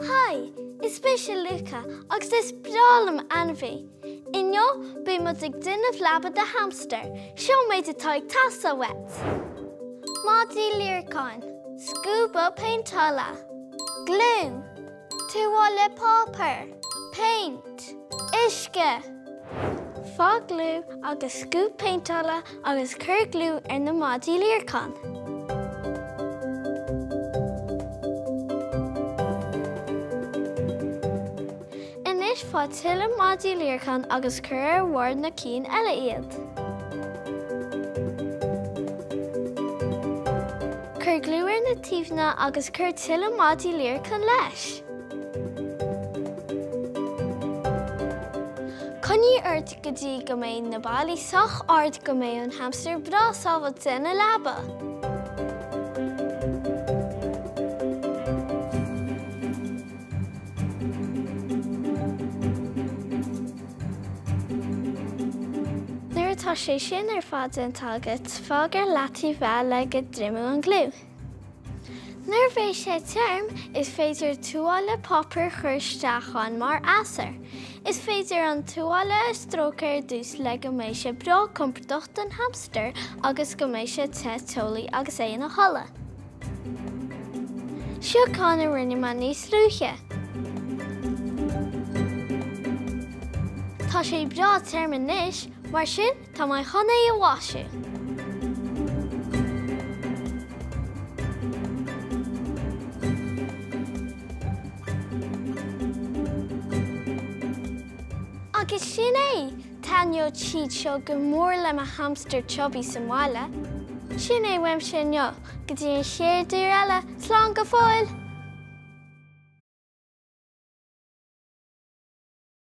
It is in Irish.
Hi, is mise Luca agus is breá liom ainmhí. Inniu beidh muid ag déanamh leaba do hamstar. Seo an méid atá ag teastáil uait. Maidí líreacáin, scuaba péinteála, gliú, Tuáille páipéir, péint, uisce. Faigh gliú agus scuab péinteála agus cuir gliú ar na maidí líreacáin. Anois faigh tuilleadh maidí líreacáin agus cuir ar bharr na cinn eile iad. Cuir gliú ar na taobhanna agus cuir tuilleadh maidí líreacáin leis. Coinnigh ort go dtí go mbeidh na ballaí sách ard go mbeidh an hamstar breá sábháilte ina leaba. Nuair atá sé sin ar fad déanta agat, fág ar leataobh é le go dtriomóidh an gliú. Nuair a bheidh sé tirim, is féidir tuáille páipéir a chur isteach ann mar easair. Is féidir an tuáille a stróiceadh ar dtús le go mbeidh sé breá compordach don hamstar agus go mbeidh sé te teolaí agus é ina chodladh. Seo ceann a rinne mé níos luaithe. Tá sé breá tirim anois, mar sin tá mé chun é a mhaisiú. Agus sin é! Taitneoidh siad seo go mór le mo hamstar chubby sa mbaile. Sin é uaimse inniu, go dtí an chéad uair eile, slán go fóill!